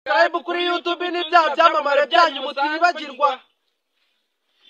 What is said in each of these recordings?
Subscribe kuri YouTube ni bya byamamare byanyu mutibagirwa.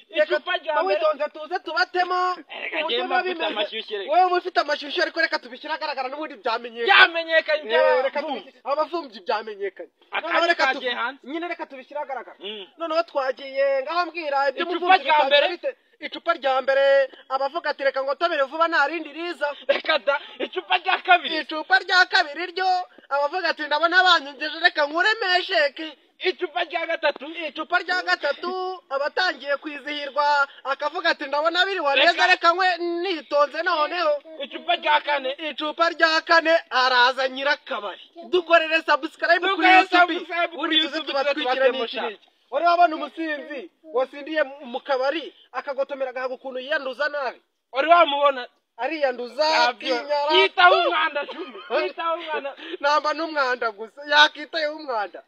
Icupa rya mbere. Witonze tuze tubatemo. Erega Uburyo njyewe biba mba mfite bimeze. amashyushyu reka. Wowe uba ufite amashyushyu, ariko reka tubishyire ahagaragara, n'ubundi byamenyekanye. Byamenyekanye. Reka byavumye. Abavumbyi byamenyekanye. Akandi Noneho reka kagiye hanze. Nyine reka tubishyire ahagaragara. Mm. Noneho twagiye ngaho, mbwira iby'umuvumbyi Icupa rya bitangira mbere. bite? Icupa rya mbere, abavuga ati: "Reka ngo tabire vuba, nta rindi riza." Reka da! Icupa rya kabiri. Icupa rya kabiri ryo, abavuga ati: "Ndabona banyongeje, reka nkuremesheke." Icupa rya gatatu. Icupa rya gatatu, abatangiye kwizihirwa, akavuga ati: "Ndabona biriwe neza, Reka. reka nkwe nitonze noneho." Icupa rya kane. Icupa rya kane, araza nyirakabari. Dukorere subscribe kuri Dukorere YouTube. subscribe kuri Ubundi tuze YouTube, tubatwikira tubatemo n'iki sha. n'iki. Wari wabona umusinzi wasindiye mu kabari akagotomera, agahaga ukuntu yiyanduza nabi? Wari wamubona? Ariyanduza, akinyara. Yitaho umwanda cumi, yitaho umwanda. Namba n'umwanda gusa, yakitayeho umwanda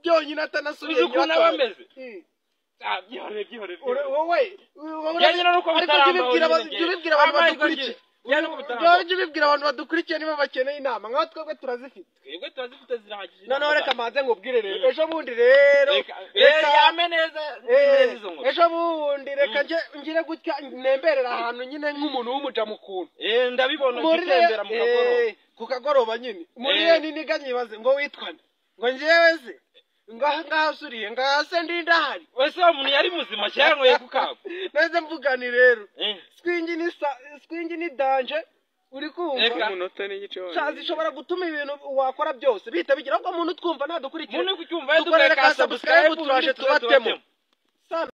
byonyine atanasubiye Uzi ukuntu aba nyirakabari. ameze? Mm. Ah, byihorere, byihorere, Ure- byihorere. Wowe Njye nyine nuko ariko jya bitarambaho ubibwira nyine jya ubibwira abantu Amahirwe badukurikiye. ngira. Njye nuko bitarambaho. Jya ubibwira abantu badukurikiye niba bakeneye inama, nkaho twebwe turazifite. Twebwe turazifite, zirahagije. Noneho reka manze nkubwire rero, ejo bundi rero Reka yame neza neza izo nkuru. Ejo bundi reka nje ngire gutya nemberera ahantu nyine nk'umuntu w'umujamu ukuntu. Eh, ndabibona. Muri ugitembera mu kagoroba. Ku kagoroba nyine muri Eh. iyo niniga nyibaze ngo witwa nde, ngo njyewe se ngaha ngaha suriye ngaha se ndi ndahari. Ese uwo muntu yari muzima cyangwa yanyweye ku kago? Neze mvugani rero, Eh. swingi ni swingi ni danger, uri kumva? Reka. Umunota n'igice. Sha, zishobora gutuma ibintu wakora byose bihita bigira, ahubwo umuntu twumva ntadukurikire. Muntu uri kucyumva, Dukorere dukorere ka subscribe, turaje tubatemo. Sana.